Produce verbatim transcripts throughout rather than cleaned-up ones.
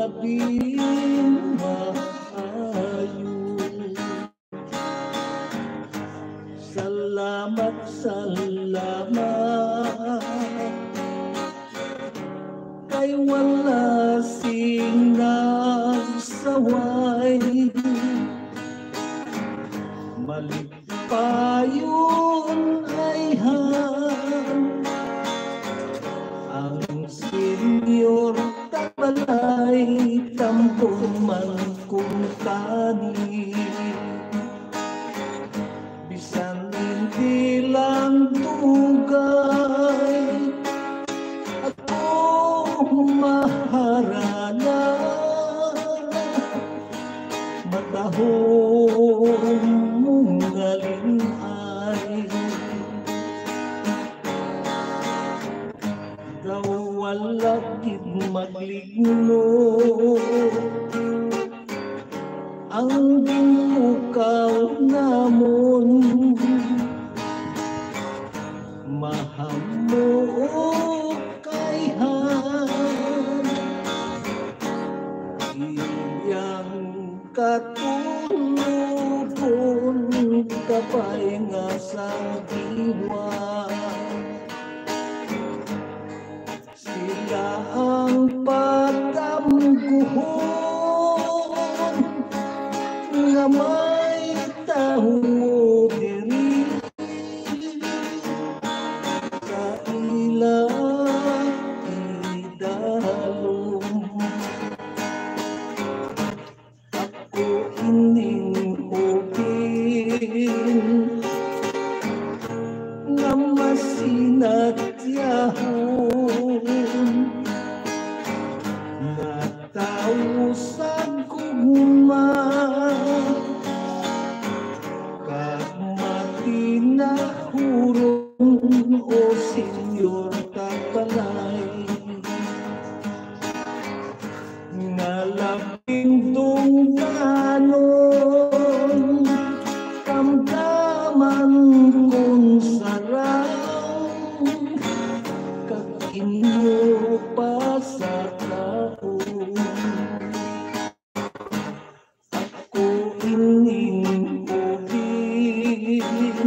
labing maayo. Salamat, salamat, kay wala sing nagsaway. Malipayon ayhan ang Senyor Tabalay, tambong man kuntani. Bisan hindi lang dugay ako maharana, matahom mo nga lin-ay. Daw wala gid magligno ang ginbukaw namon. Mahamuok ayhan iyang katulupon, kapay nga sang diwa. Sila ang patamguhon nga may tawo diri sa ila idalom. Ako ining ubin nga masinatyahon, natawo sa gugma kag matinahuron, O Senyor Tabalay, nga labing dungganon, kamdaman kon sarang, kag inyo pasakaon. Ako ining ubin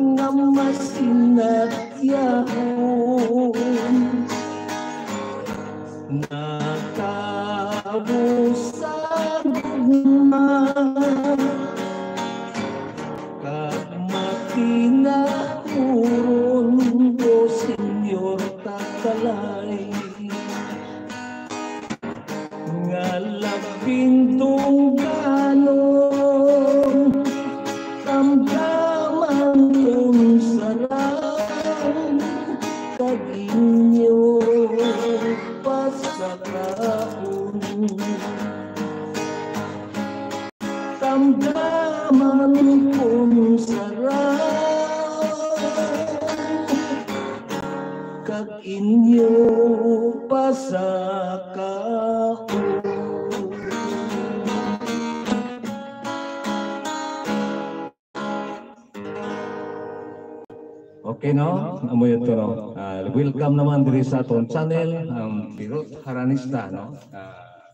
nga masinatyahon, natawo sa gugma kag matinahuron, O Senyor Tabalay, nga labing dungganon, kamdaman kon sarang, kag inyo pasakaon. Kamdaman kon sarang, kag inyo pasakaon. Okay, no? Amo yun to, no? Ah, welcome naman diri sa aton channel, ang Pirot Haranista, no? Ah,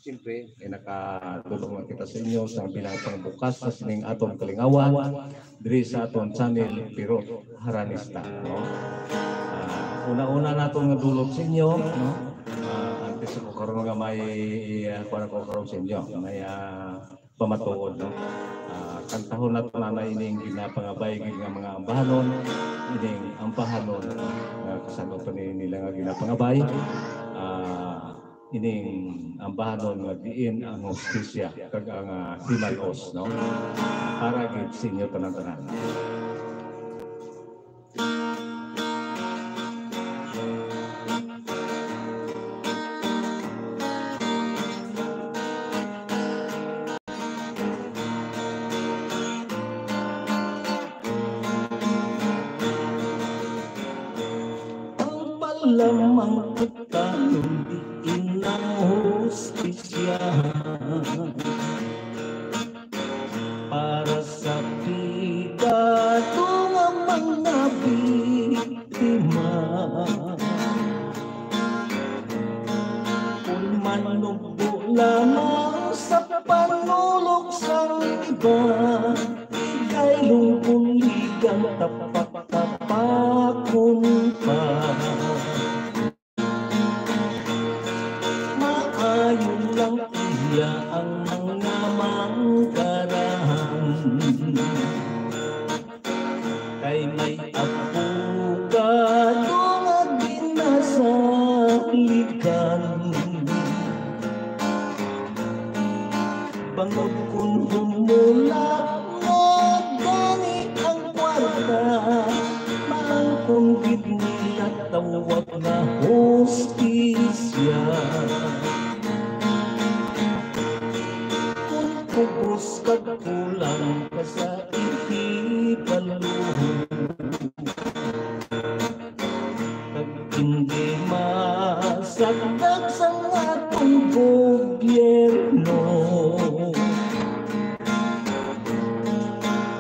siyempre, eh, nakatulong lang kita sa inyo sa bilang pangbukas sa sining aton kalingawan diri sa aton channel, Pirot Haranista, no? Ah, una-una naton nga dulot sa inyo, no? Ah, antes ko karon nga may, ah, kuwan ko karon sa inyo, may, ah, pamatuod, no? Ah, kantahon nato na ining ginapangabay gid nga mga ambahanon, ining ambahanon, no? Nga kasano pa ni nila nga ginapangabay, ah, ining ambahanon nga diin ang hustisya kag ang, ah, himalos, no? Para gid sa inyo tanan-tanan. Ang palamang pagkaon diin ang hustisya. Para sa pigado nga mga biktima, Manugbo lamang sa panulok sang iba, igay lungkon ligang tapak-tapakon pa. Maayo lang iya ang mga manggarahan. Kay may abogado nga ginasaligan. Bangod kun humula na gani ang kwarta, maangkon gid nila tawag nga hustisya. Kun kubos kag kulang ka sa ihibalo, kag hindi masagdag sang aton gobyerno.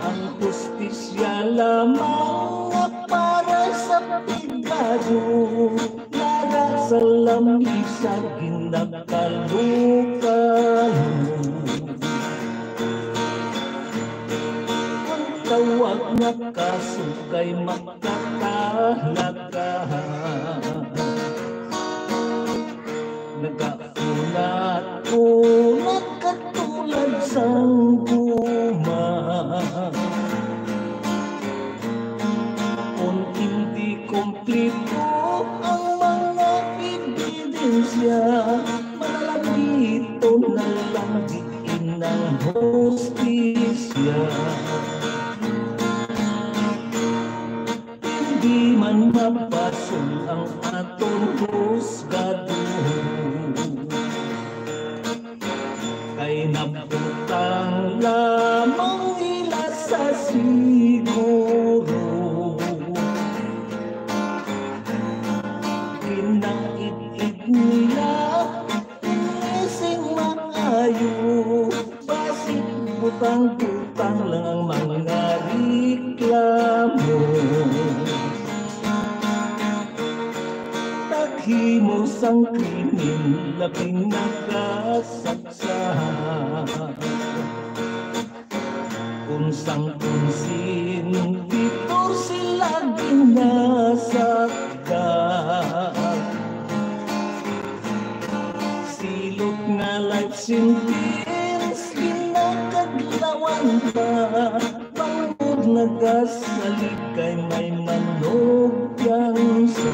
Ang hustisya lamang nga para sa pigado, nara sa lamisa ginakalukayo. Ang tawag nga kaso kay makatalaga. Nagakunat-kunat katulad sang guma. Kung hindi kompleto ang mga ebidensya, manalambito na lang diin ang hustisya. Hindi man mabasol ang aton husgado. Kay nabutang lamang nila sa siguro. Ginaid-id nila ini sing maayo, basig butang-butang lang ang mga reklamo. Naghimo sang krimen labing nakasaksa. Kun sang konsintitor sila ginasakda. Silot nga life sentence ginakadlawan pa. Bangod nagasalig kay may manugyan sa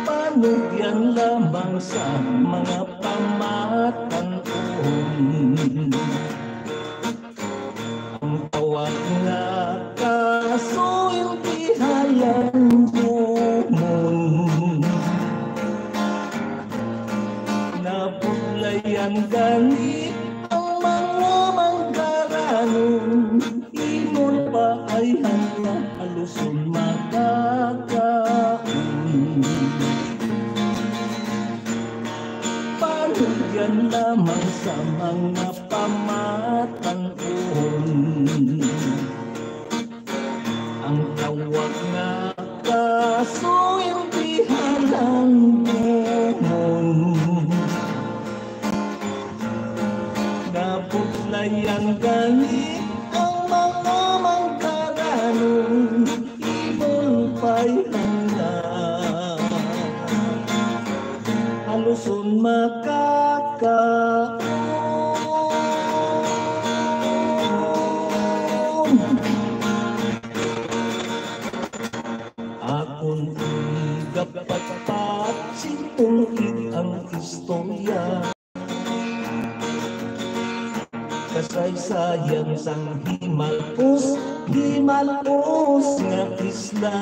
panugyan lamang sa mga pamatan-on. Ang tawag nga kaso hindi halangdomon. Nabudlayan gani ang mga manggaranon. Imo pa ay handa, haluson makakaon. Panugyan lamang sa mga pamatan-on. Ang tawag nga kaso hindi halangdomon. Nabudlayan gani ang mga manggaranon, imo pa'y handa. Haluson makakaon. Akon igapatpat, sing ungkit ang istorya. Kasaysayan sang himalos, himalos nga isla.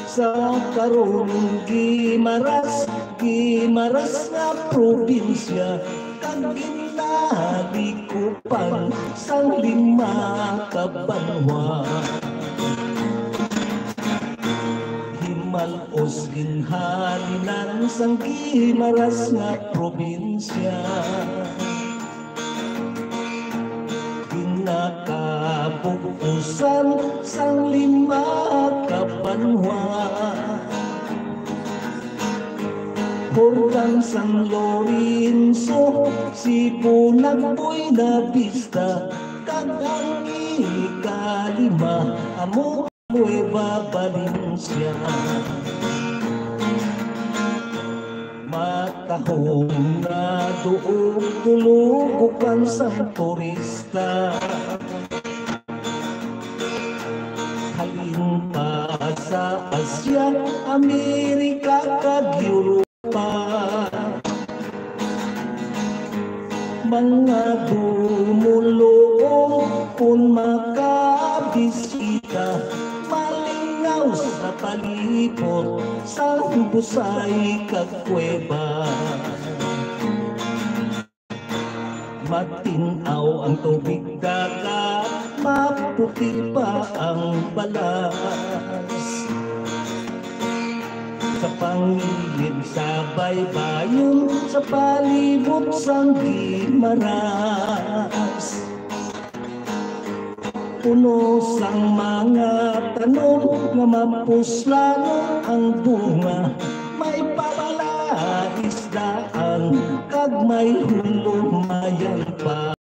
Sa karon Guimaras, Guimaras nga probinsya, kag ginalikupan sang lima ka banwa. Himalos ginhalinan sang Guimaras nga probinsya. Ginakabug-usan sang lima ka Juan. Jordan, San Lorenzo, Sibonag, Buena Vista, kag ang ikalima amo Nueva Valencia. Matahom nga duog, tulugukan sang turista. Halin pa sa Asia, Amerika, kag Europa. Mga dumoluong kon makabisita, malingaw sa palibot sang Busay kag Cueva. Matin-aw ang tubig dagat, maputi pa ang balas. Sa pangilid sa baybayon, sa palibot sang Guimaras. Puno sang mga tanom nga mapuslano ang bunga, may palaisdaan kag may hulumayan pa.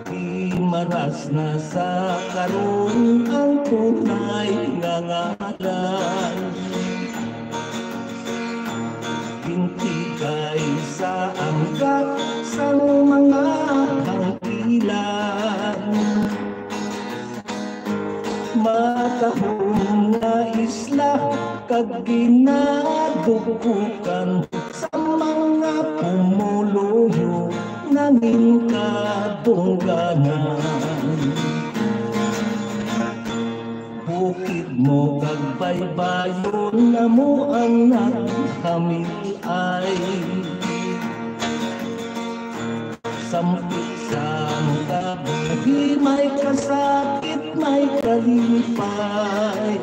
Guimaras na sa karon ang tunay nga ngalan. Gintigay sa angga sang mga hangkilan. Matahom nga isla kag ginadukukan sa mga pumoluyo nangin kadungganan. Bukid mo kag baybayon amo ang naghamil-ay. Sampit sang kabuhi, may kasakit, may kalipay.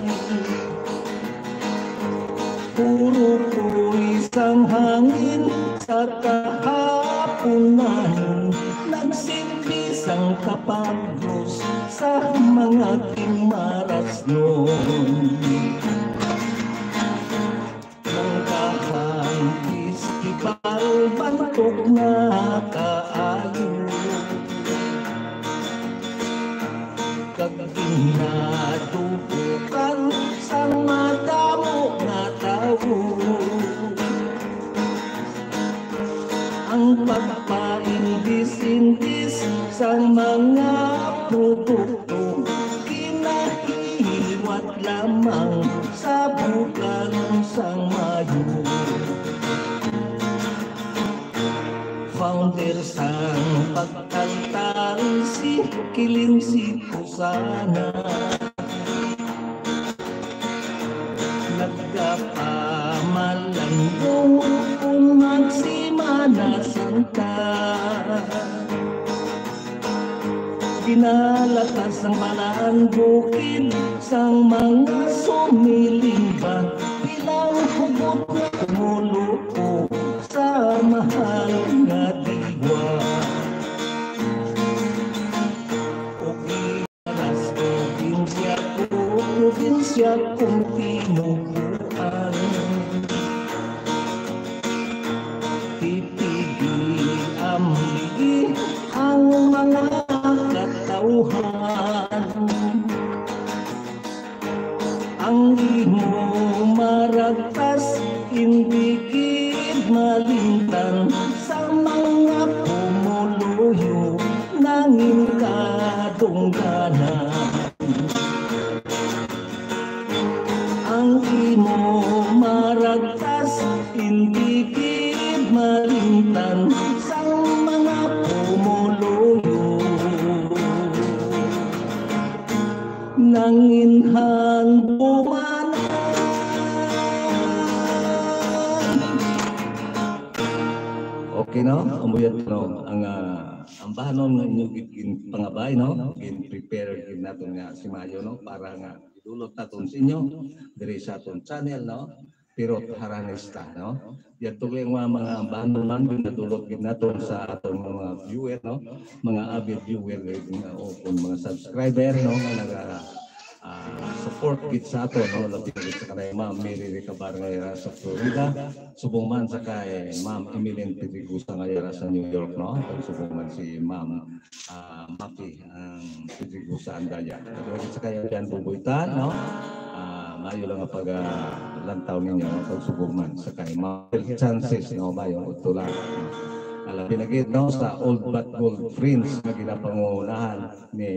Puro puwi sang hangin sa kahapunan, nagsilbi sang kapaglos sa mga Guimarasnon. Nang kahang festival, bantog na kaayo. Kag ginadubukan sang madamo nga tawo. Ang pagpaindis-indis sang mga produkto, ginahiwat lamang sa bukan sang mayo. Founder sang pagkaltal si Kiling, si Pusana. Nagapamalandong kon mag-Semana Santa. Ginalatas ang balaan bukid sang mga sumiling ba, ilang hugot nga tumuluo sa mahal nga diwa. Ug Guimaras, probinsya ko, probinsya kong tinubuan. Tipigi, amligi ang mga katawhan. Ang imo maragtas, indi gid malimtan sa mga pumoluyo nangin kadungganan. Ang imo maragtas, indi gid malimtan sang mga pumoluyo nangin handumanan. Okay, no? Amo yan, no? Ang, ah, ang bahanon nga inyo gin-, gin-, pangabay, no? Gin-prepare gid naton nga si Mayo, no? Para nga idulot naton sa inyo, diri sa aton channel, no? Pirot Haranista, no? Yan to yung mga, mga bahanon man, ginadulot gid naton sa aton mga viewer, no? Mga avid viewer, eh, nga, o kung mga subscriber, no? Nga naga-, support gid sa aton, no? Labi na gid sa kanay Ma'am Mary Recabar nga yara sa Florida. Subong man sa kay Ma'am Emeline Pedregosa nga yara sa New York, no? Kag subong man si Ma'am, ah, Maki ang Pedregosa Andaya. Labi na gid sa kay Jan Bubuitan, no? Ah, maayo lang ang paglantaw ninyo, no? Kag subong man sa kay Ma'am Chances, no? Maayong udto lang, no? Ah, labi na gid, no, sa Old But Gold Friends nga ginapangunahan ni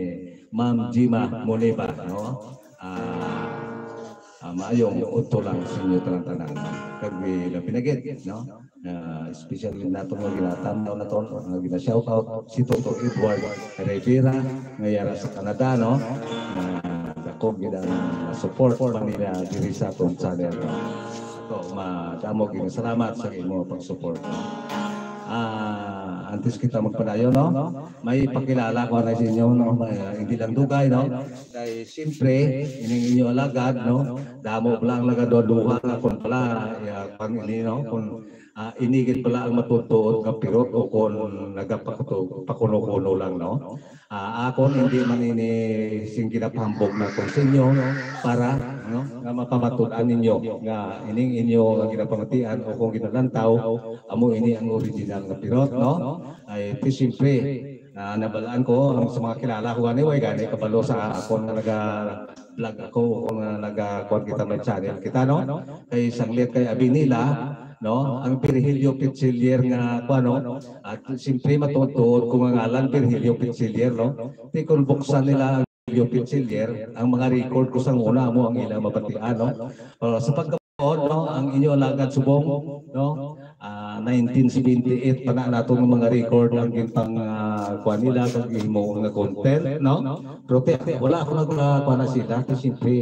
Ma'am Jima Moniba, no? Ah, ah, maayong udto lang sa inyo tanan-tanan. Kag, eh, labi na gid, no? Ah, especially nato nga ginatamnaw nato, nga gina-shout out si Toto Edward Rivera nga yara sa Canada, no? Ah, dako gid ang support man nila diri sa atong channel, no? So, madamo gid salamat sa imo pag-support, no? Ah, antes kita magpadayon, no? May pakilala ko na sa inyo, no? May, ah, hindi lang dugay, no? Kay siyempre, ining inyo alagad, no? Damo pala ang nagaduha-duha nga kung pala, ya, kung ini, no? Kung, ah, ini gid pala ang matutuod nga pirot o kung nagapakuto-, pakuno-kuno lang, no? Ah, akon hindi man ini sing ginapahambog na kung sa inyo para, no, nga mapamatud-an ninyo nga ining inyo nga ginapamatian o kung ginalantaw, amo ini ang original nga pirot, no? Ay, ti siyempre, ah, nabalaan ko ang sa mga kilala ko gani, way gani kabalo sa akon nga naga-vlog ako o kung nga naga-, kuwan kita, may channel kita, no? Kay sanglit kay abi nila, no? Ang Virgilio Pichillier nga, kuwan, no? At siyempre, matuod-tuod ko nga ngalan, Virgilio Pichillier, no? Ti kung buksan nila ang Virgilio Pichillier, ang mga record ko sang una mo ang ilang mabatian, no? Ah, sa pagkapon, no, ang inyo alagad subong, no? Ah, nineteen seventy-eight pa na nato nga mga record ang gintang, ah, kuwan nila, kag himuon nga content, no? Pero ti, wala ako nag, ah, kuwan na sila, ti siyempre,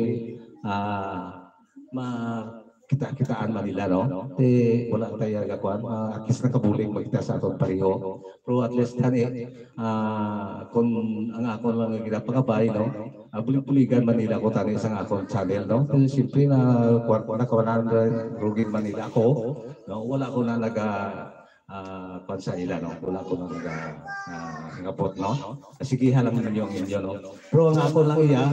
ah, ma-, kita-kitaan man nila, no? Ti wala tayo nagakuan, ah, at least nakabulig man kita sa aton pareho. Pero at least, gani, ah, kung ang akon lang nga ginapangabay, no? Ah, bulig-buligan man nila ko tani sa akon channel, no? Kay siyempre na kuwan ko na kawanan, rugi man nila ako, no? Wala ko na naga, ah, kuwan sa ila, no? Wala ko na naga, ah, ngapot, no? Sige, ha lang ninyo ang inyo, no? Pero ang ako lang iya,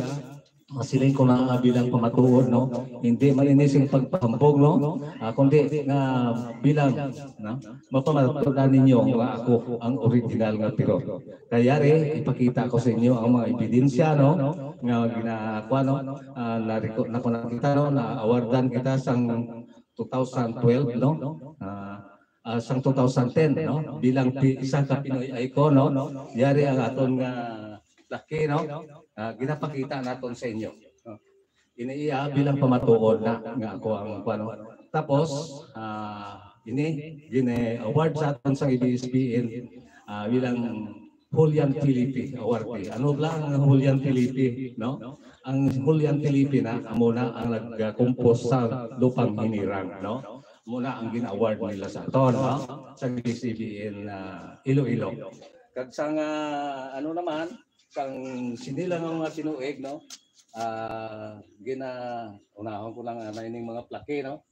masiling ko na nga bilang pamatuod, no? Hindi man ini sing pagpahambog, no? Ah, kundi nga bilang, no? Mapamatuod na ninyo nga ako ang original nga pirot. Kaya yari, ipakita ko sa inyo ang mga ebidensya, no? Nga ginakuha, no? Ah, na-record na ko na kita, no? Na-awardan kita sang two thousand twelve, no? Ah, ah, sang two thousand ten, no? Bilang pi-, isa ka Pinoy icon, no? Yari ang aton nga laki, no? Ah, ginapakita naton sa inyo, no? Ini iya bilang pamatuod na nga ako ang kuwano. Tapos, ah, ini gini award sa aton sa A B S-C B N, ah, bilang Julian Felipe Award. Ano ba ang Julian Felipe, no? Ang Julian Felipe na amo na ang nag-compose sa Lupang Hinirang, no? Amo na ang gin-award nila sa aton, no? Sa A B S-C B N, ah, Iloilo. Kag sa nga, ano naman, sang sini lang ang mga tinuig, no? Ah, gina-, unahon ko lang, ah, na ining mga plaki, no?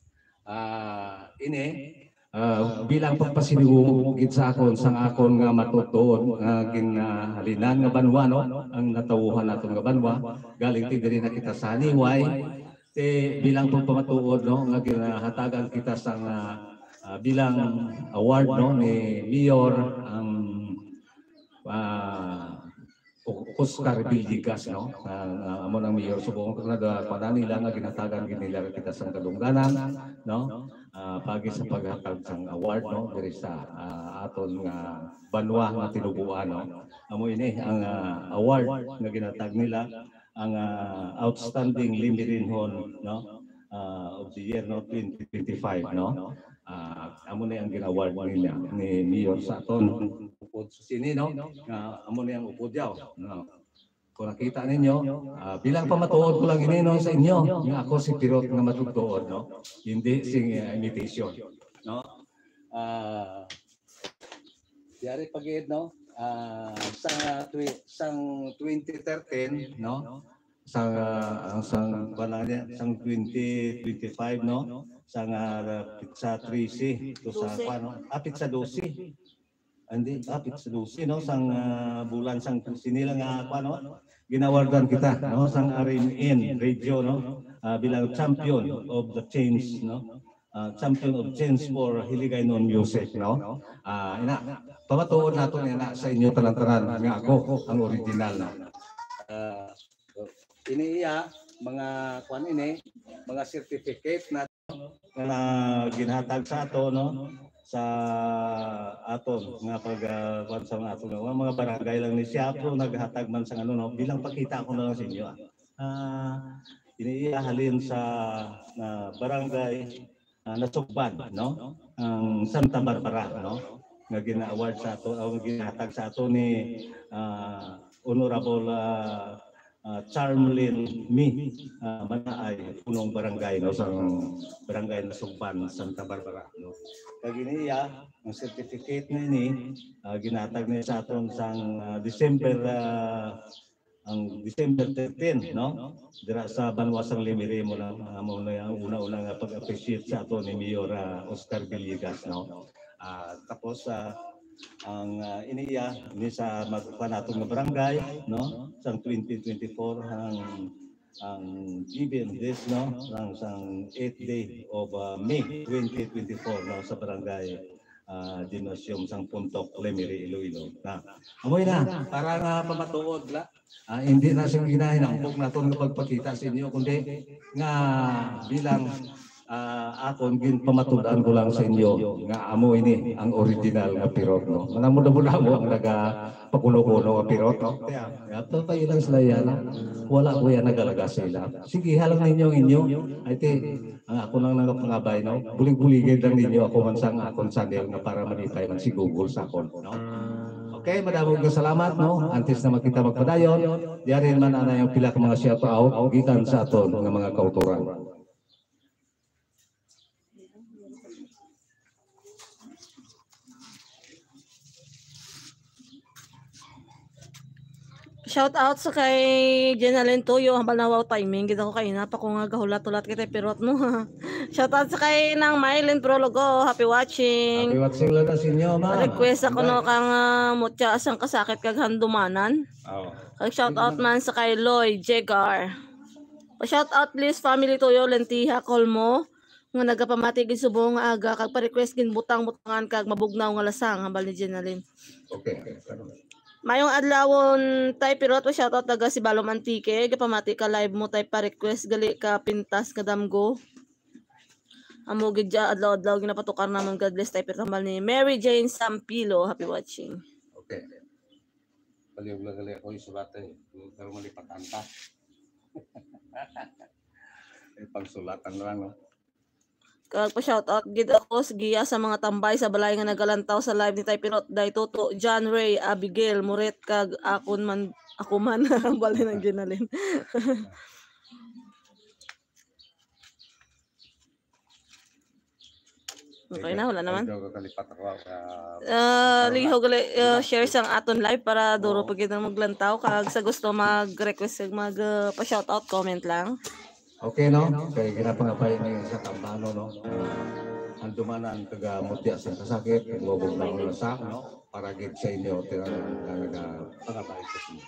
Ah, ini, ah, bilang pagpasinugo gid sa akon, sang akon nga matutuod nga ginhalinan nga banwa, no? Ang natawuhan naton nga banwa, galing ti diri na kita sa Haniway, ti bilang pagpamatuod, no, nga ginahatagan kita sang, ah, ah, bilang award, no, ni Mayor ang, ah, O-, Oscar Villegas, no? Ah, ah, amo nang mayor subong ko na da-, kuwan nila nga ginhatagan gid nila kita sang kadungganan, no? Ah, pagi sa paghatag sang award, no, diri sa, ah, aton nga banwa nga tinubuan, no? Amo ini ang, ah, award nga ginhatag nila, ang, ah, outstanding Limirinhon, no? Ah, of the year, no, twenty twenty-five, no? Ah, amo ni ang gin-award nila ni Mayor sa aton upod sa sini, no? Nga amo ni ang upod yaw, no? Kung nakita ninyo, ah, bilang pamatuod ko lang ini, no, sa inyo, nga ako si pirot nga matutuod, no? Hindi sing, ah, imitation, no? Ah, yari pa gid, no? Ah, sa twi-, sang twenty thirteen, no? Sang, ah, ang sang, wala niya, sang twenty twenty-five, no? Sang, ah, pitsa trese, to sa, Dose. Kuwan, no? Ah, pitsa dose. Hindi, ah, pitsa dose, no? Sang, ah, bulan, sang sini lang, ah, kuwan, no? ginawardan kita, no, sang R M N radio, no, ah, bilang champion of the change, no, ah, champion of change for Hiligaynon music, no. Ah, ina, pamatuod nato niya na sa inyo tanan-tanan nga ako ang original, no. Ah, ini iya mga kuan ini, mga certificate na nga ginhatag sa ato, no, sa aton nga pag, ah, kuwan sa mga aton nga mga barangay lang ni siya, pero naghatag man sa ano, no, bilang pakita ko na lang sa inyo, ah. Ah, ini iya halin sa, ah, barangay, ah, Nasugban, no, ang Santa Barbara, no, nga gina-award sa ato, ang ginhatag sa ato ni, ah, Honorable, ah, ah, Charmlin Mi, ah, Manaay, punong barangay, no, sang barangay Nasugban, Santa Barbara, no. Kag ini iya, ang certificate na ini, ah, ginatag niya sa aton sang, ah, December, ah, ang December thirteen, no? Dira sa banwa sang Lemery mo lang, ah, mo na ang una-una nga pag-appreciate sa ato ni Mayor, ah, Oscar Villegas, no? Ah, tapos, ah, ang, ah, ini iya, ini sa mag-, pa nato nga barangay, no? Sang twenty twenty-four, ang, ang given this, no? Sang, sang eighth day of, ah, May twenty twenty-four, no? Sa barangay, ah, Gymnasium sang Puntok, Lemery, Iloilo. Na, amoy na, para nga pamatuod, la. Ah, hindi na sing ginahinampok naton nga pagpakita sa inyo, kundi nga bilang, ah, akon, ginpamatud-an ko lang sa inyo nga amo ini ang original nga pirot, no? Manamod-amod amo ang nagapakuno-kuno nga pirot, no? Kaya, kaya to tayo lang sila yan, no? Wala ko yan nagalaga sa ila. Sige, halang ninyo ang inyo. Ay, ti, ang ako nang nagapangabay, no? Bulig-buligid lang ninyo ako man sang akon channel nga para malipay man si Google sa akon, no? Okay, madamo nga salamat, no? Antes na magkita magpadayon, diari man anay ang pila ka mga shout out gikan sa aton nga mga kautoran. Shout out sa kay Jenalyn Tuyo, hambal na wow timing gid ako kay na pa ko nga gahulat-hulat kita pirot mo. Shout out sa kay Nang Mylene Prologo, happy watching. Happy watching lang na sa inyo, ma'am. Request ako, no, kang, ah, mutya sang kasakit kag handumanan. Oh. Kag shout out man sa kay Lloyd Jegar. Pa shout out please family Tuyo, Lentiha, Colmo, nga nagapamati gid subong nga aga kag pa-request gin butang-butangan kag mabugnaw nga lasang, hambal ni Jenalyn. Okay. Mayong adlawon, Tay Pirot, pa shout out taga Sibalom, Antique. Gapamati ka live mo, Tay, pa-request gali ka pintas nga damgo. Amo gid dya, adlaw-adlaw ginapatukar namon. God bless, Tay Pirot, hambal ni Mary Jane Sampilo. Happy watching. Okay. Palihog lang gali ako yung sulat eh. Pero malipatan pa. Eh, pagsulatan na lang, no? Kag pa-shout out gid ako sa giya sa mga tambay sa balay nga nagalantaw sa live ni Tay Pirot, Day Toto, John Ray, Abigail, Moret, kag akon man, ako man, balay ng Ginalin. Okay na, wala naman. Medyo kakalipat ako, ah, Ah, ano liho lang. Gali, ah, share sang aton live para duro Oo. pa gid ang maglantaw. Kag sa gusto mag-request kag mag, ah, pa-shoutout, comment lang. Okay, no? Kay ginapangabay ni sa kambano, no? Ah, ang dumanan kag, ah, mutya sa kasakit, kag wabog na ang sa, no? Para gid sa inyo, tira na, na, na, pangabay sa inyo.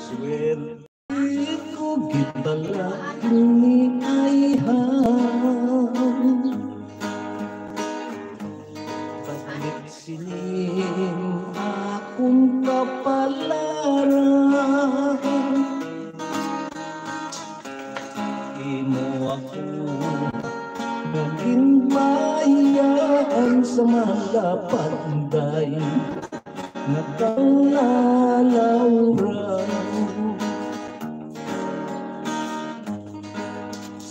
Swerte ko gid bala ni ayha. Balik sining akong kapalaran. Imo ako nga ginbayaan sa mga panday nga kalalawran.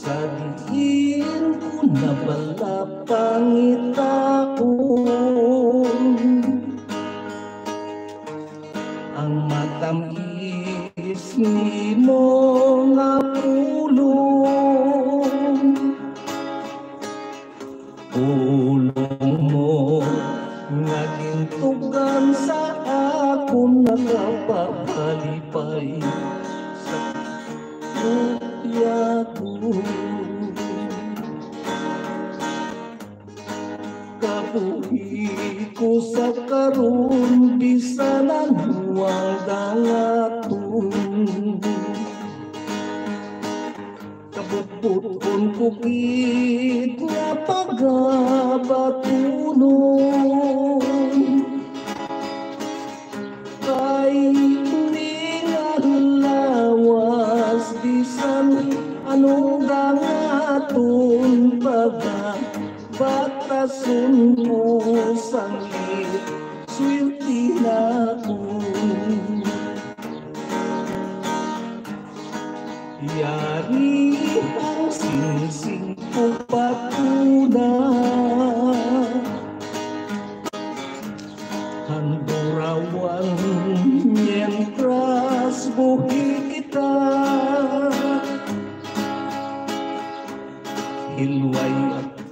Sa diin ko na bala pangitaon ang matamis nimo nga pulong. pulong mo nga gintugan sa akon nakapagkalipay sa kuya ko. Kabuhi ko sa karon, bisan ang huwang dangaton. Kabutbot-on ko gid nga pagabatunon. Kay ini nga lawas, bisan anong dangaton, pagabatason ko sanglit, swerte na ko. Yari ang singsing ko patuna. Handurawan mientras buhi kita. Hilway ako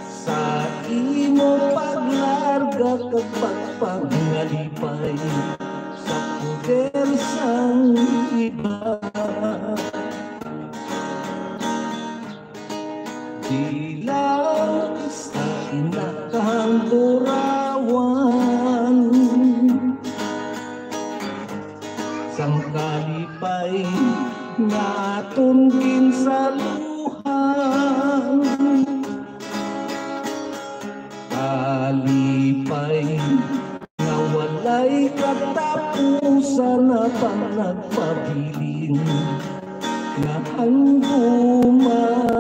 sa imo paglarga kag pagpangalipay sa poder sang iba. Bilang isa ina kang burawan, sang kalipay nga aton ginsaluhan. Kalipay nga walay katapusan, na panagpabilin nga handumanan.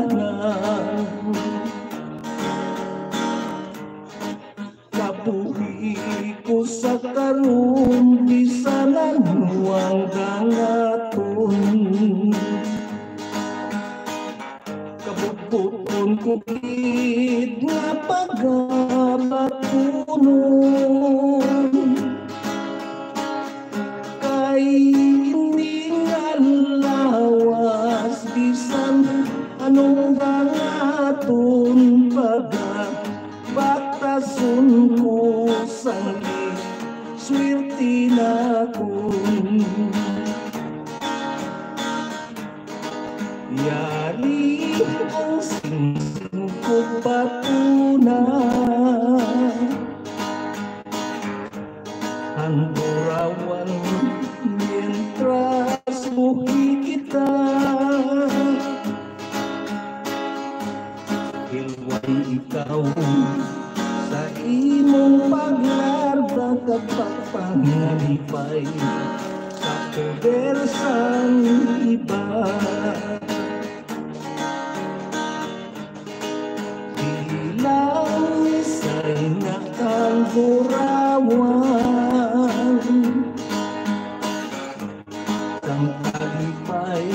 Kabuhi ko sa karon, bisan ang huwang dangaton. Kabutbot-on ko gid nga pagabatunon. Kay ini nga lawas, bisan anong dangaton, pagabatason ko sanglit, swerte na ko. Yari ang singsing ko patuna. Handurawan mientras buhi kita. Hilway ikaw sa imong paglarga kag pagpangalipay sa poder sang iba. Bilang isa ina kang burawan, sang kalipay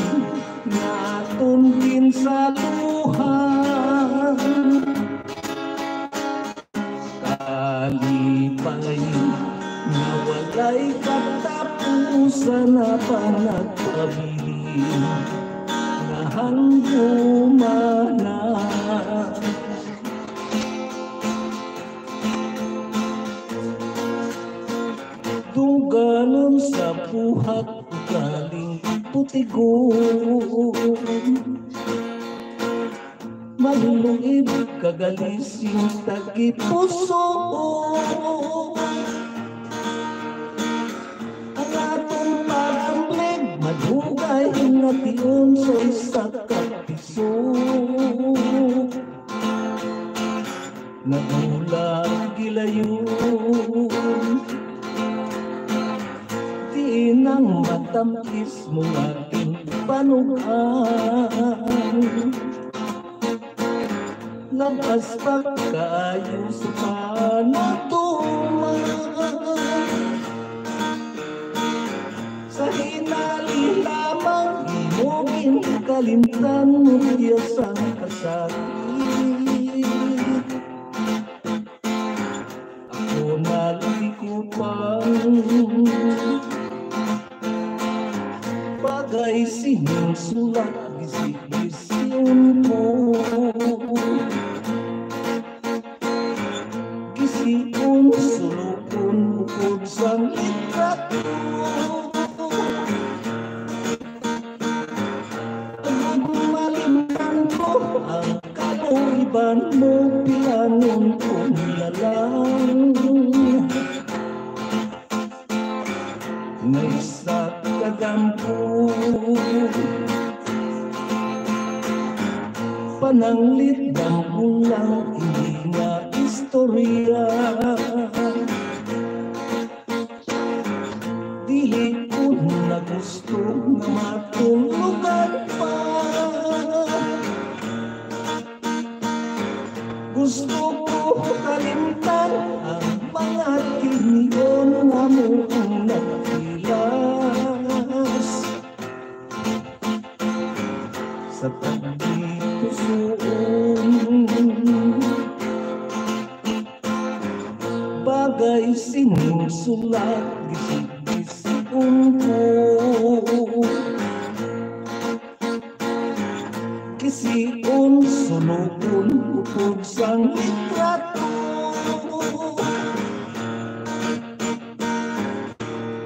nga aton ginsaluhan. Kalipay nga walay katapusan, na panagpabilin nga handumanan. Dungganon sa buhat ugaling putigon. Maluluib kag alising tagipuso. Ang aton pag-amblig madugay nga tion sa isa ka piso. Nagulag gilayon. Diin ang matam-is mo nga ginpanug-an. Lapas pa kaayo sa panatuman. Sa hinali lamang imo ginkalimtan, mutya sang kasakit. Ako nalikupan. Bagay sining sulat, gisigisyon ko. Kisiun, sulokon, upod sang litrato. Agud malimtan ko ang kaluoy-an mo, bilangon ko na lang. May isa ka damgo. Pananglit damgo lang ini nga istorya. Dili ko na gusto nga matulugan pa. Gusto ko kalimtan ang mga tinion nga amo ang nagpilas sa pagdipusuon. Bagay sining sulat, gisi-gisiun ko. Kisiun, sulokon, upod sang litrato.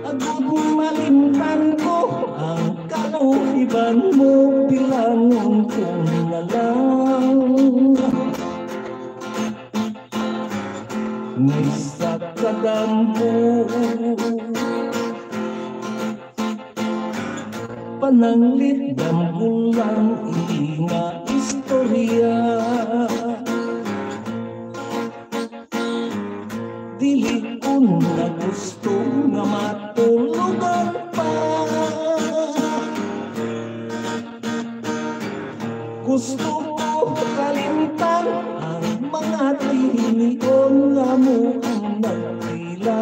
Agud malimtan ko ang kaluoy-an mo, bilangon ko na lang. May isa ka damgo. Pananglit damgo lang ini nga istorya. Dili ko na gusto nga matulugan pa. Gusto ko kalimtan ang mga tinion nga amo ang nagpilas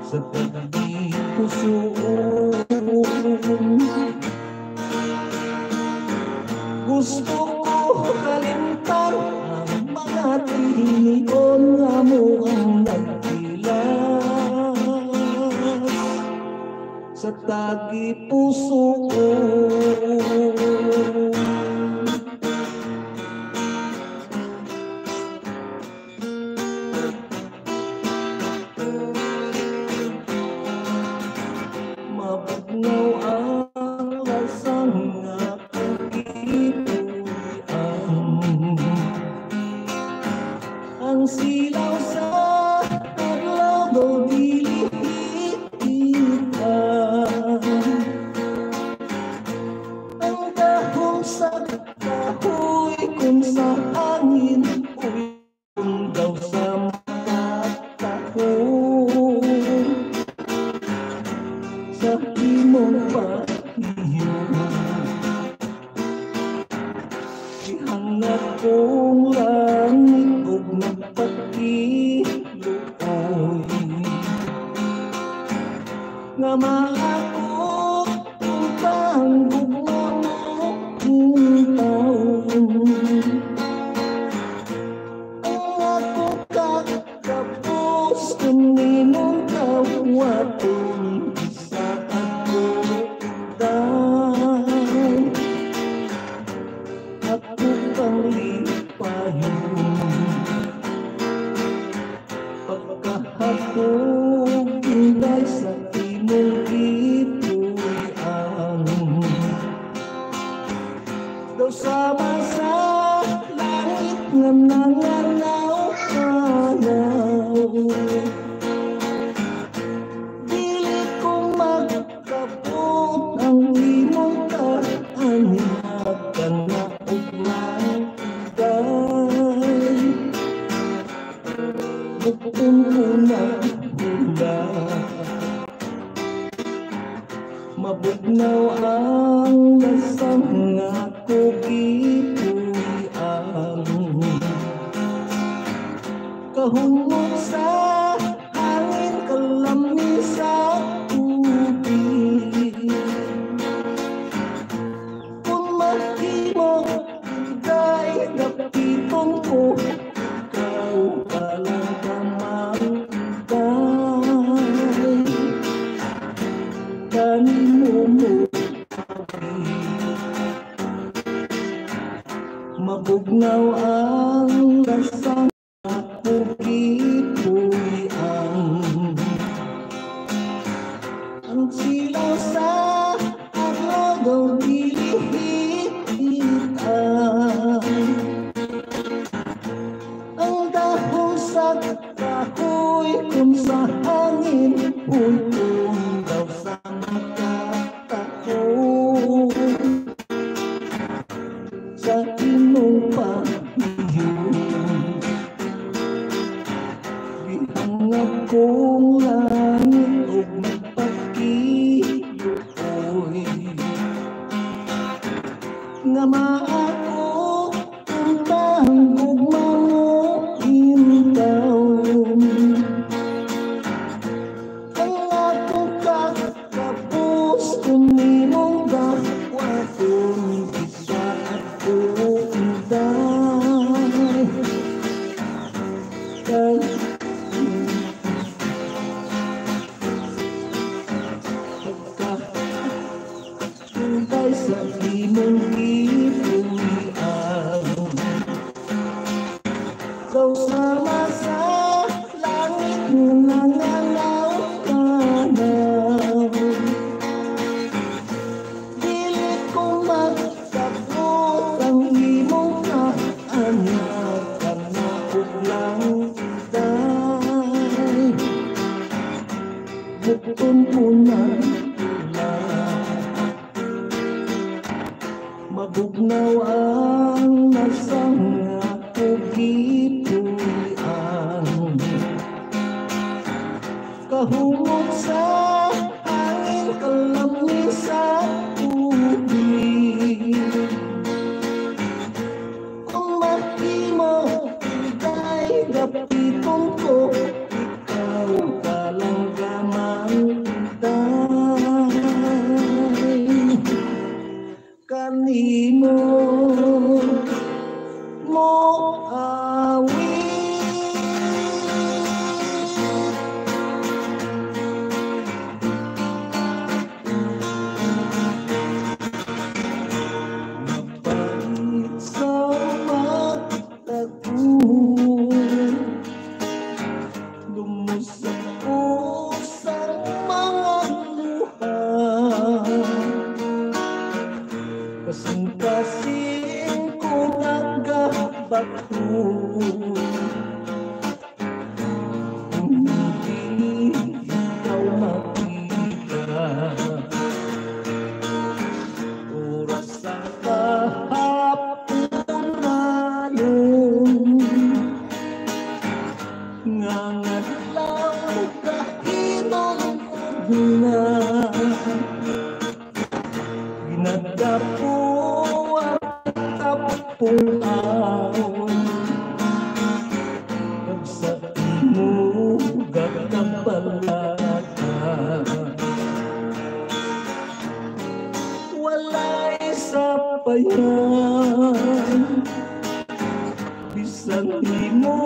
sa pagdipusuon. Gusto ko kalimtan ang mga tinion nga amo ang nagpilas sa tagipusoon. Mabugnaw ang lasang nga pagkipuy-an. Ang silaw sa adlaw daw dili kita. Ang dahom sa kahoy kon sa hangin, uy, daw sa mata ko sa imong paghiyo. Ihangak kong langit ug magpakiluoy nga maakot ang tambog nga mauntaw. Ang ako kakapos kung imong kawaton, isa ako dai. Ako kang lipayon. Pagkahapon, Inday, sa imong gipuy-an. Daw sama sa langit nga nanganaw-anaw. Dili ko magkabot ang imong kaanyakan nga ugma, Inday. Bukton ko na hula. Mabugnaw ang lasang nga ako gipuy-an. Kahumok sa hangin, kalamig sa tubig. Kung mahimo, Inday, dapiton ko ikaw, alang ka man, Inday. Kanimo mo, Mabugnaw ang lasang ako gipuy-an. Ang silaw sa adlaw daw dili hit-an. Ang dahon sa kahoy kon sa hangin, hunton daw sa mata ko sa imong paghiyo. Gihangap kong langit ug magpakiluoy nga maako ang tangog mangutintawon. Ang akong kakabos kung imong dakwaton, isa ako inday. Kay pagkahintay sa imong gipuy-an. Daw sama sa langit mo nangalaw-tanaw. Dili ko magkabot ang imong kaanak, kana ug lang, day. Bukton ko na lang. Mabugnaw ang lasang nga ako gipuy-an. Kahumot sa hangin, kalamni sa tubig. Kung mahimo, inday, dapiton ko, ikaw ka lang gamang inday. Kanimo mo awit. Mapait sa mata ko, lumusot ko sa mga luha. Kasing-kasing ko nagabato. Hindi ikaw makita. Oras sa kahapunan, ngangadlaw kahinog na. Ginadapo ang tapong awon, kag sa imo gakabalaka. Walay sapayan, bisan imo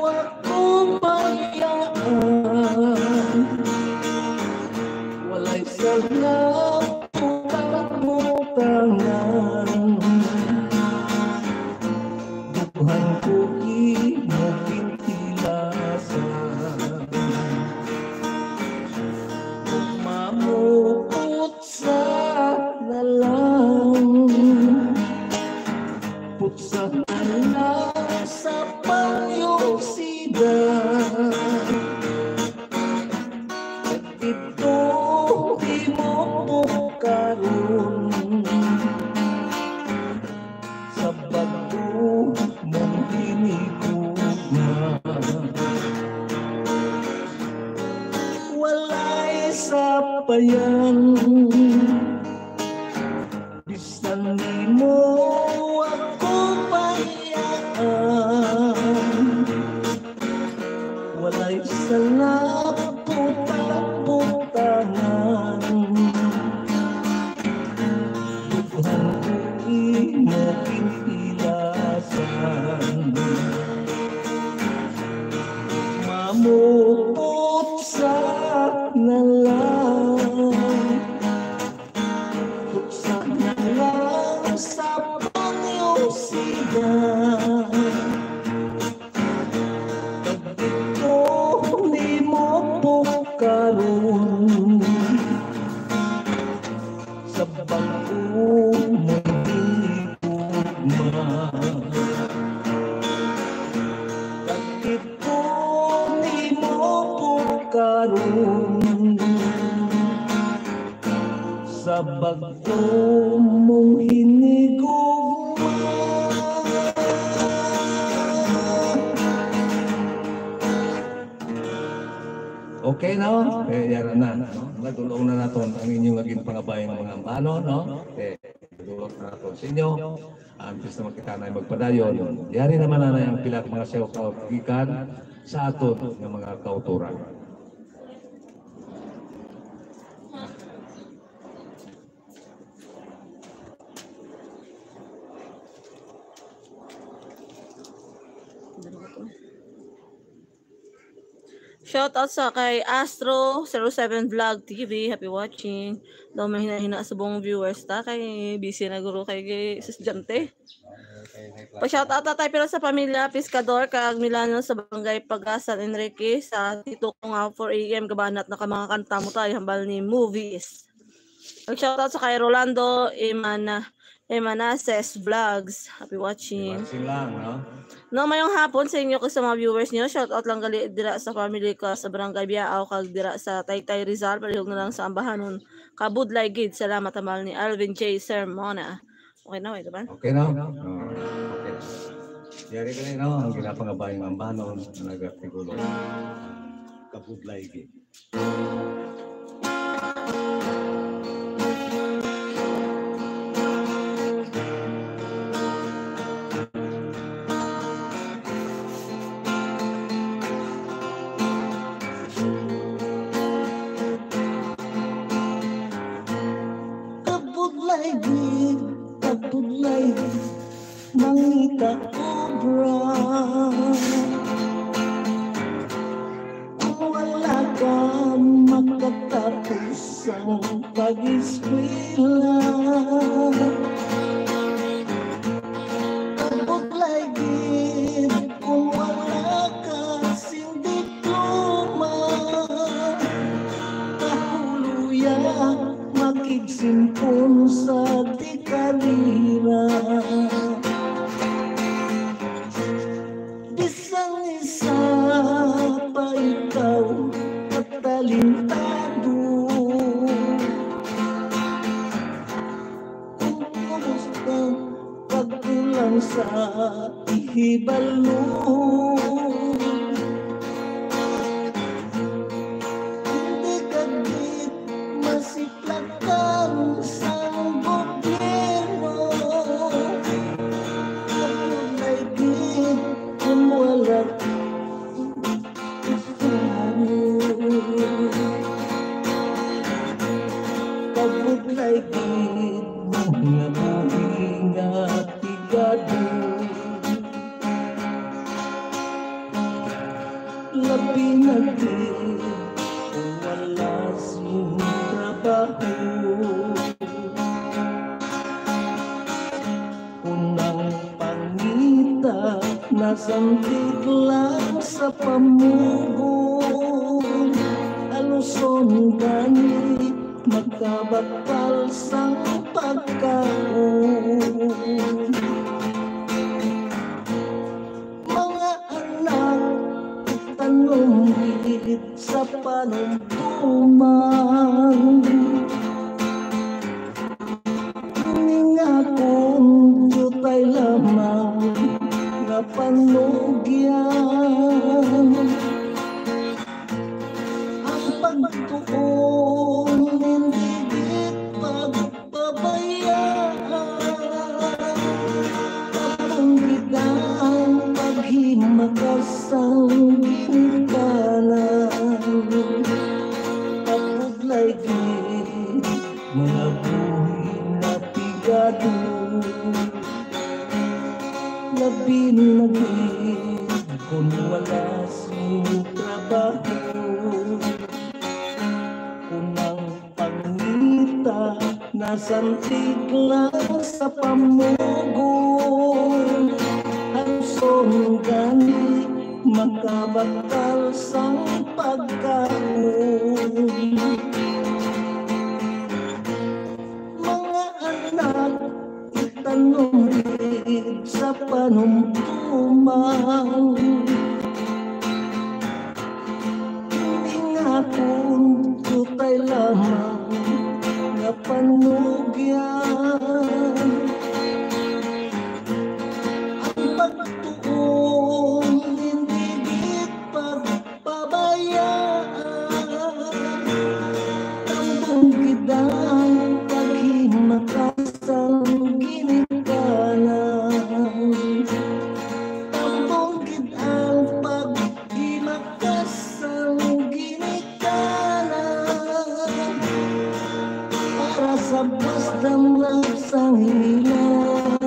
ako bayaan. Walay sala butangan. Dughan ko imo gintilasan. Mamupot sa na lang. Putsa na lang sa panyusida. Ito di mo bukaron sa bago mong hinigugma. Walay sapayan, bisan di mo ako bayaan. Walay sala butangan. Dughan ko imo gintilasan. Mamupot sa na lang. Pagdito nimo po karon sa bag-o mong higugma. Pagdito nimo po karon sa bag-o mong hinigugma. Okay, no? Eh, yara na, no? Nadulong na naton ang inyong naging pangabayang mga ambanon, no? Eh, nadulong na naton sa inyo. Antes na makita na magpadayon, yari naman na ang pila ka mga shout out gikan sa aton nga mga kauturan. Shout out sa kay Astro zero seven Vlog T V. Happy watching. Daw may hina-hina subong viewers ta kay busy na guro kay, kay estudyante. Pa-shout out ta tayo pero sa pamilya Pescador kag Milano sa barangay Pagasan Enrique sa tito ko nga four A M gabanat na ka mga kanta mo tayo hambal ni movies. Mag-shout out sa kay Rolando Imana Emanases Vlogs. Happy watching. Watching lang, no? No, mayong hapon sa inyo kag sa mga viewers niyo. Shout out lang gali dira sa family ko sa Barangay Biao kag dira sa Taytay Rizal, palihog na lang sa ambahanon. Kabudlay gid. Salamat, hambal ni Alvin J Sermona. Okay na, wait man. Okay, no? Oh, okay. Yari ka no? Ang ginapangabayang ambanon na nag-artikulo. Kabudlay gid. Kabudlay gid, kabudlay gid, mangita obra. Kung wala ka makatapos sang pag-eskwela, kabudlay gid kung wala ka sing diploma. Kahuloy ya makigsimpon sa di karira. Bisan isa pa ikaw katalentado, kung kumusta pagkulang sa ihibalo, hindi ka gid masiplakan sang gobyerno. Kabudlay gid kung wala kabudlay gid nga buhi nga pigado. Labi na gid kung wala sing trabaho. Kung ang pangita nasandig lang sa pamugon, aluson gani magkabakal sang pagkaon. Mga anak, tanom gid sa panumduman. Ning akon diutay lamang nga panugyan. Ang pagtuon hindi gid pagpabayaan. Akong gid ang paghimakas sang ginikanan. Kabudlay gid mga buhi nga pigado. Labi na gid kung wala sing trabaho. Kung ang pangita nasandig lang sa pamugon, kabakal sang pagkaon. Mga anak, itanom gid sa panumtuman. Ingapon, tutay lamang nga panugyan. Ang pagtuon hindi gid pagpabayaan. Tambong gid ang paghimakas sang ginikanan. Tambong gid ang paghimakas sang ginikanan. Para sa basta lang sang ilang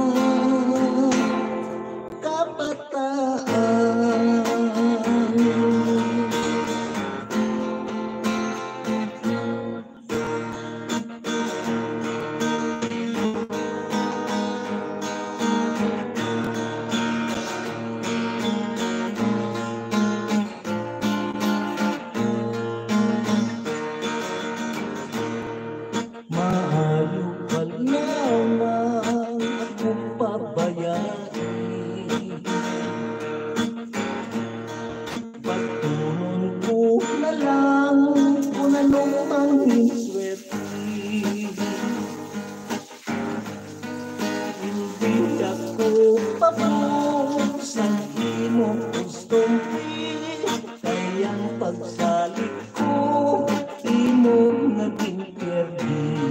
kabataan. Maayo pa lamang ako pabayai. Patunon ko na lang kung ano man ang swerte. Hindi ako pabor sa imo gustong kay ang pagsalig ko imo naging perdi.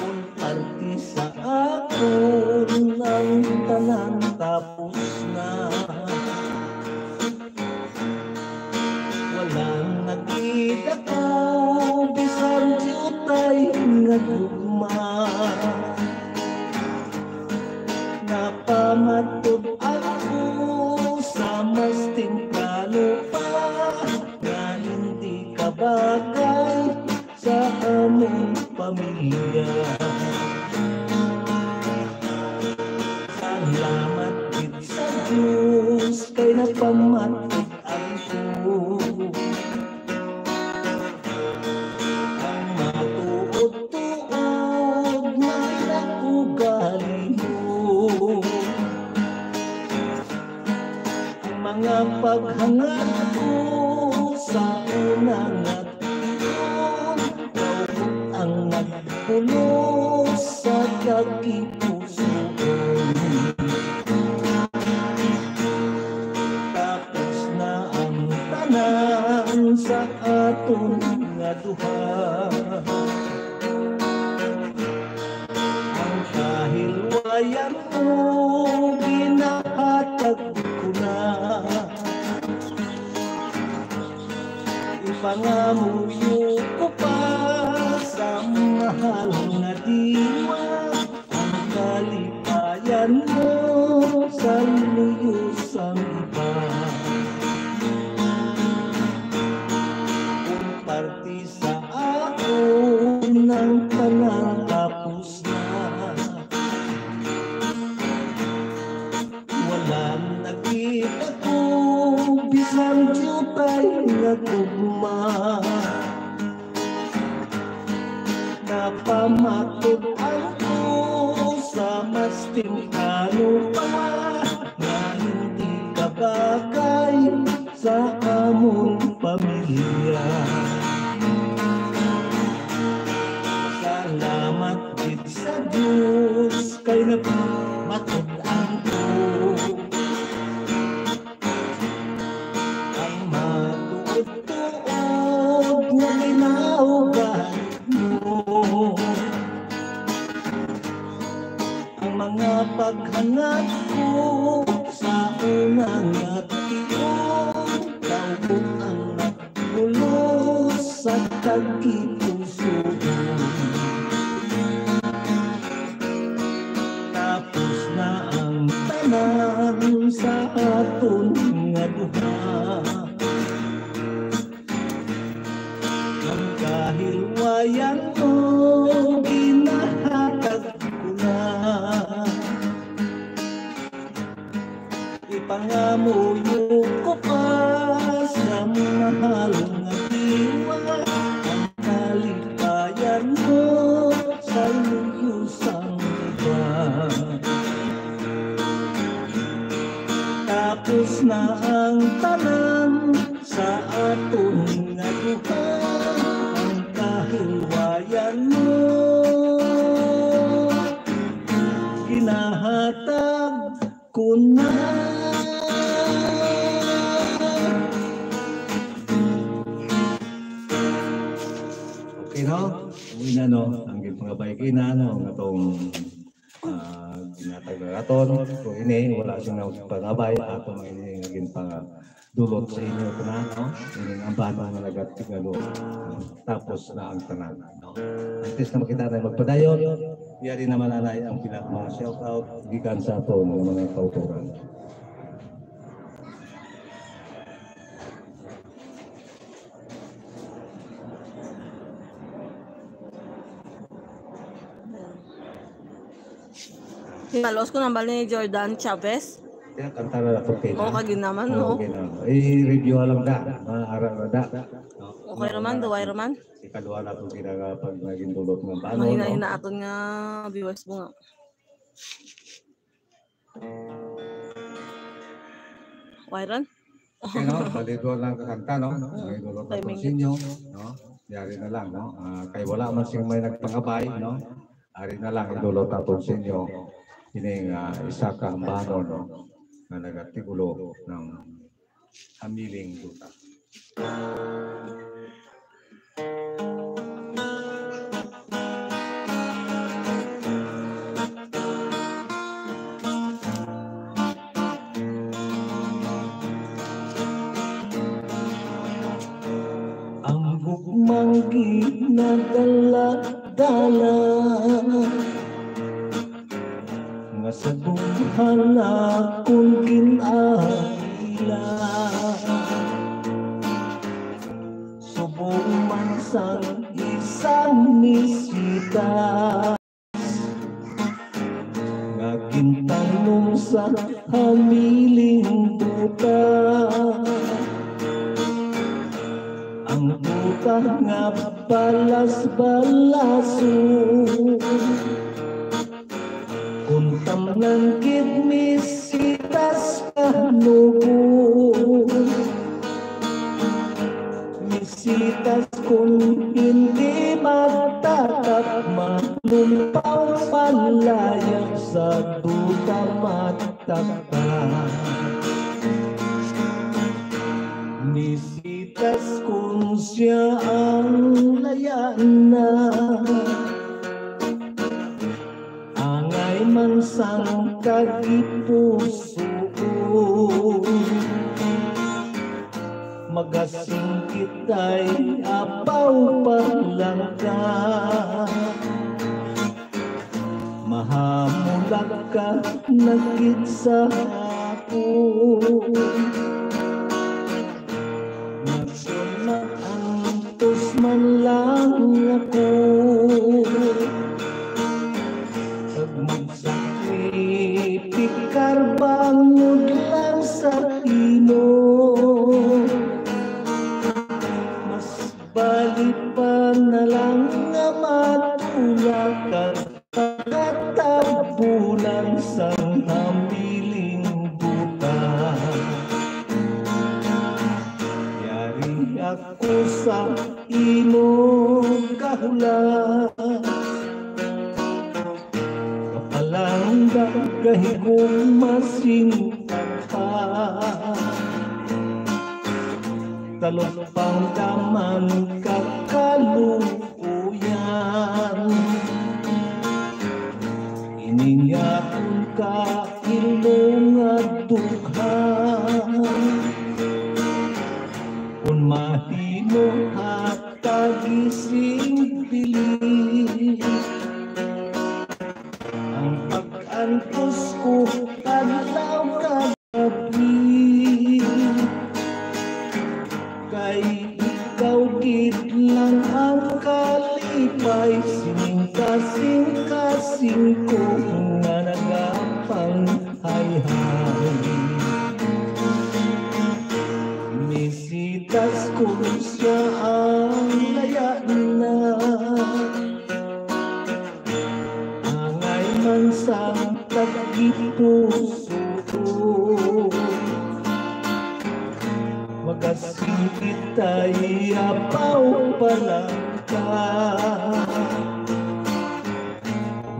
Kung parte sa akon ang tanan tapos na. Wala na gid ako bisan diutay nga gugma. Napamatud-an ko sa mas temprano pa nga hindi ka bagay sa among pamilya. Salamat gid sa Dios kay napamatud-an ko. Ang matuod-tuod nga ginaugali mo. Ang mga paghangad ko sa una nga tion, daw ang nagpulos sa kagipusuon. Tapos na ang tanan sa aton nga duha. Ang kahilwayan mo ginahatag ko na. Ipangamuyo ko pa sa mahal nga diwa ang kalipayan mo sa luyo sang iba. Kung parte sa akon ang tanan tapos na. Wala na gid ako bisan diutay nga gugma. Napamatud-an ko sa mas temprano pa nga hindi ka bagay sa among pamilya. Salamat gid sa Dios kay napamatud-an ko ang matuod-tuod nga ginaugali mo. Ang mga paghangad ko sa una nga tion, daw ang nagpulos sa kagipusuon. Tapos na ang tanan sa aton nga duha. Ang kahilwayan mo ginahatag ko na. Pangamuyo ko pa sa mahal nga diwa, ang kalipayan mo sa luyo sang iba. Tapos na ang tanan sa aton nga duha, ang kahilwayan mo ginahatag ko na. Okay, no? Uwi na, no? Ang ginpangabay kina, no? Ang atong, ah, ginatag na aton. Kung ini, wala siyang nagpangabay, ato man ini nga ginpangabay dulot sa inyo tanan, no? Ining ambanon nga nagatigalo. Tapos na ang tanan, no? At least na makita na magpadayon. Yari naman anay ang pila mga shout out gikan sa aton nga mga kautoran. Hinalos ko nang bali ni Jordan Chavez. Kaya kanta na lang, okay. Oo, kagi naman, oo, no? Okay na. I-review lang da. Maara na da. Okay raman, duway raman. Ikaduha na itong ginagapag naging dulot ng bano, no? Mahina-hina aton nga viewers mo nga. Why ron? Okay, no? Bali, duha lang kakanta, no? May dulot na itong sinyo, no? Yari na lang, no? Ah, kay wala man sing may nagpangabay, no? Ari na lang, idulot naton sa inyo ining, ah, isa ka ambanon, no, nga nagatigulo ng hamiling duta. Ang gugmang ginadala-dala nga sa bunghala kong gin-aila. Subong man sang isang misita nga gintanom sa hamiling duta. Ang duta nga balas-balason, kuntam lang gid misitas kanugon. Misitas kun hindi magtatap, malumpaw malayag sa duta matapa. Misitas kun siya ang layana. Angay man sang kagipusoon, magasing kitay apaw palangga. Mahamulak ka na gid sa akon. Nagsunod antos man lang ako. Pag magsakripikar bangod lang sa imo, mas bali pa na lang nga matulak ka. Pagkatabunan sang hamiling duta, yari ako sa imo kahulat. Kapalangga kahigugma sing pa, talupangga man kakaluoy. Uyan, ini nga akon kailo nga dughan, kon mahimo hatagi sing bili. Ang pag-antos ko adlaw kag gab-i, kay ikaw gid lang ang kalipay sining kasing-kasing ko nga nagapanghayhay. man sang tagipuso. Magasing kita'y apaw palangka.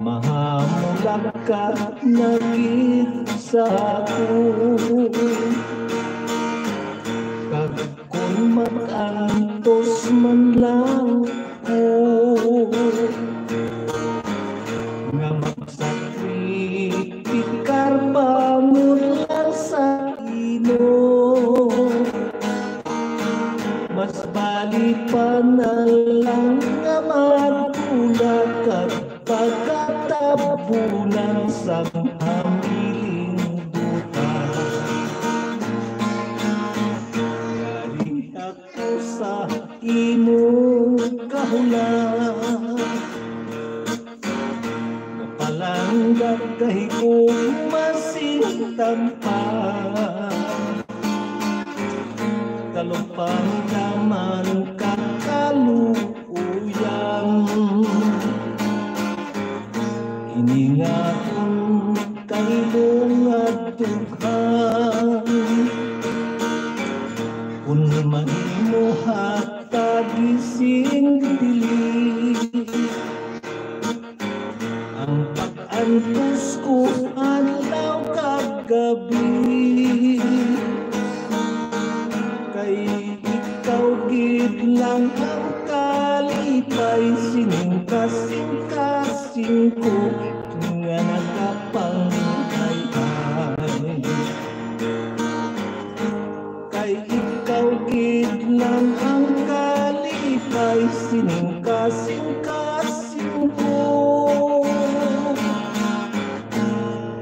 Mahamulak ka na gid sa akon. Kag kon mag-antos man lang ko nga magsakripikar pa mo lang sa imo, mas bali pa na lang nga magtulak ka pagkatabunan sang hamiling duta. Yari ako sa imo kahulat, palangga kahigugma sing tampa. Kalupang naman ka kaluoyan. Ini nga akon kailo nga dughan, kun mahimo hatagi sing dili. Ang pag-antos ko adlaw kag gabi, kay ikaw gid lang ang kalipay sining kasing-kasing ko nga nagapanghay-ay. Kay ikaw gid lang ang kalipay sining kasing-kasing ko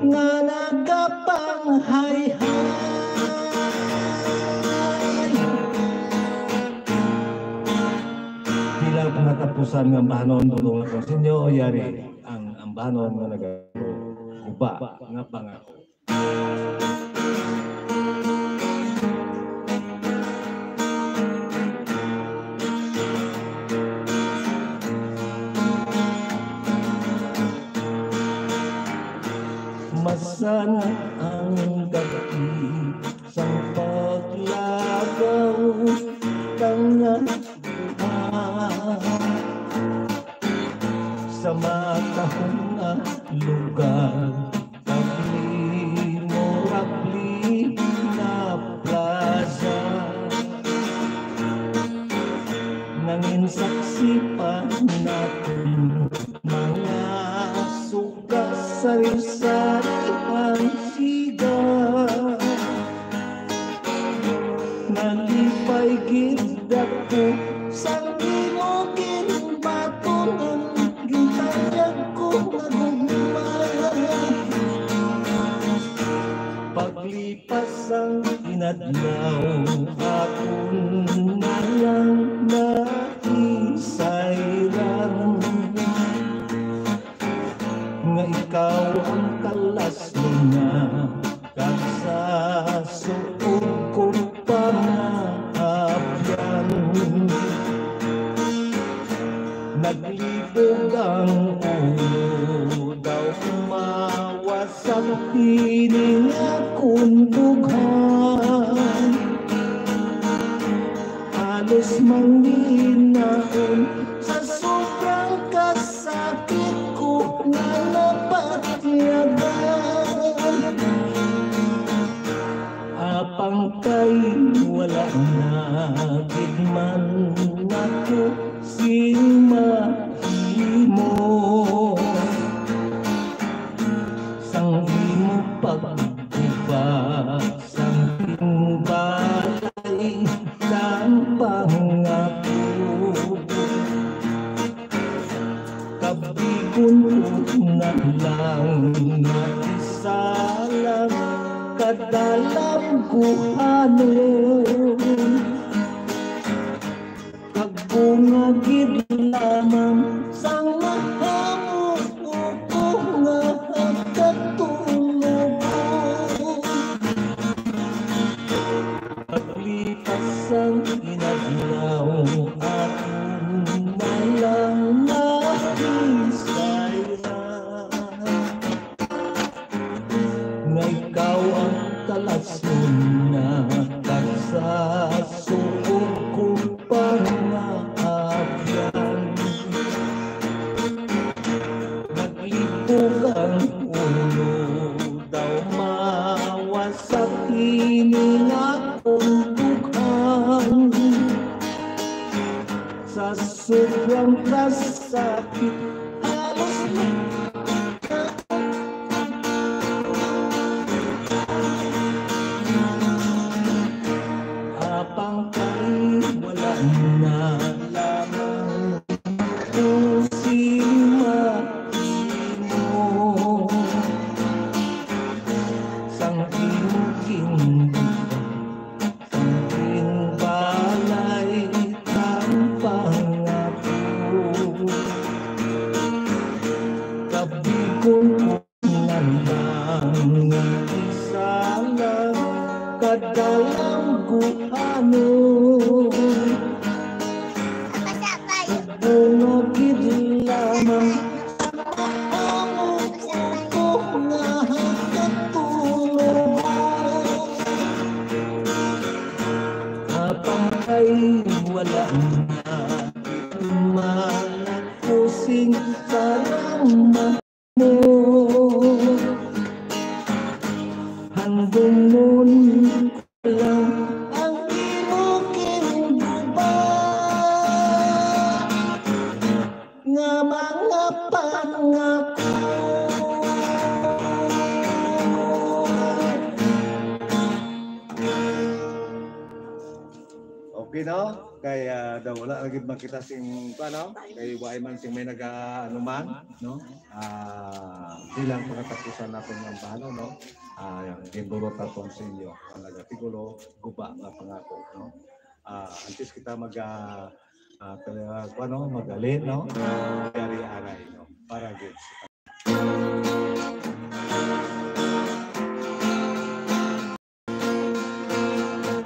nga nagapanghay-hay. Bilang natapusan nga bahanon, dulong ako sa inyo, yari ang, ang bahanon nga nagaguba nga pangako. Masana ang gab-i sang paglagaw kang naduha sa matahom nga lugar, kag memorable nga plaza. Nangin saksi pa naton mga suga, sari-sari ang siga. Nalipay gid ako sang imo ginbaton, ang gintanyag ko nga gugma. Paglipas sang inadlaw, akon na lang naisayran nga ikaw ang kalas niya, kag sa suod ko panaabyan. Naglibog ang ulo daw mawas sa pining akon dughan. Halos manghinaon sa sobrang kasakit ko nga napatyagan. Apang kay wala na gid man ako sing mahimo sang imo pagguba sang balay sang pangako. Kabigon ko na lang nga isa lang ka dalangguhanon. Kag bunga gid lamang sang nahamo ko nga katulog. Paglipas sang inadlaw, akon na lang naisayran No? Kay, ah, daw wala lagi makita sing, ano? Kay waay man sing may naga-, ano man, no? Ah, bilang pagkatapusan natin ng bahalo, no? Ah, yan, ginburot naton sa inyo ang nagatigulo, guba nga pangako, no? Ah, antes kita mag, ah, ah, tala-, ano, magali, no? Gari aray, no? Para gid sa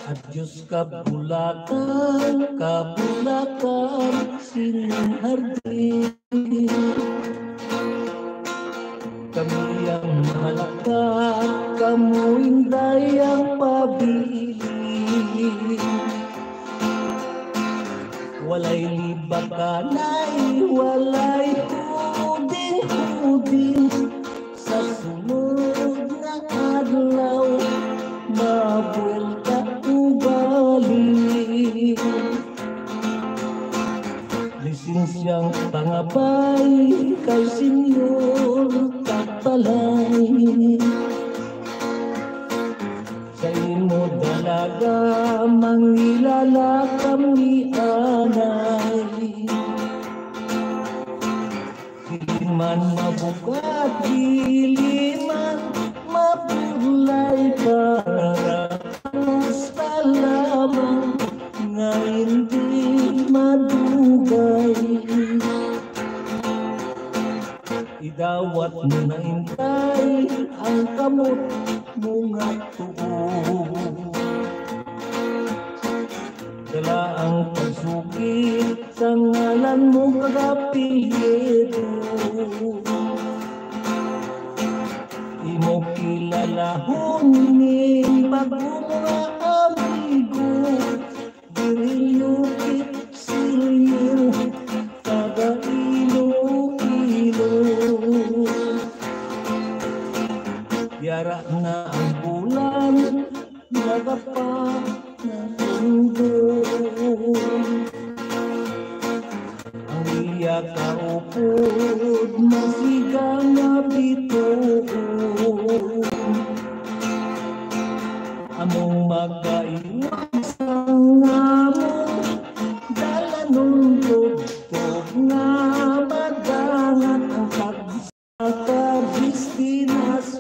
Adios kabulakan, kabulakan sining hardin. Kami ang malakat, kamo inday ang pabilin. Walay libakanay, walay huding-huding. Sa sunod nga adlaw, mabuelta ubali. Lisensyang pangabay kay Senyor Tagbalay. Sa imo dalaga, mangilala kami anay. Dili man mabugat, dili man mapulay, para basta lamang nga hindi madugay. Idawat mo na, intay, ang kamot mo nga tuo. Dala ang pagsugid sa ngalan mo kag apelyido. Imo kilalahon ning bag-o nga amigo, Virilio Kitsilio, taga Iloilo. Yara na ang bulan, nagapa na ang mundo. Ang iya kaupod, masiga nga bituon. Among magaiwag sa among dalanon, tubtob nga madangat ang pag-, sa destinasyon.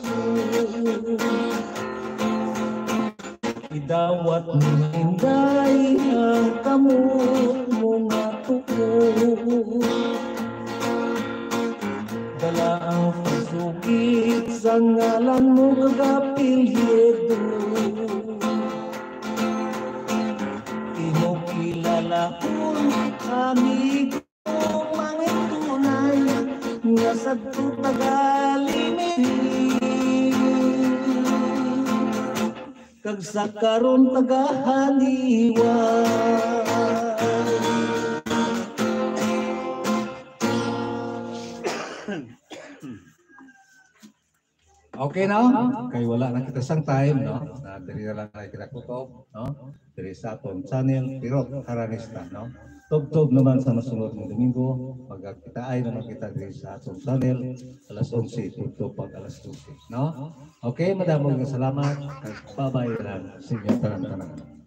Idawat mo na, inday, ang kamot mo nga tuo. Dala ang pagsugid sa ngalan mo kag apelyido. Imo kilalahon, amigo, mangitunay nga sadto taga Limirig, kag sa karon taga Haliwa. Okay, no? Kay wala na kita sang time, no? Na diri na lang na kita kutob, no? Diri sa aton channel, Pirot Aranista, no? Tubtob naman sa masunod nga Domingo, magkakitaay naman kita diri sa aton channel, alas onse, tubtob pag alas dose, no? Okay, madamo nga salamat, kag bye-bye lang sa inyo tanan-tanan.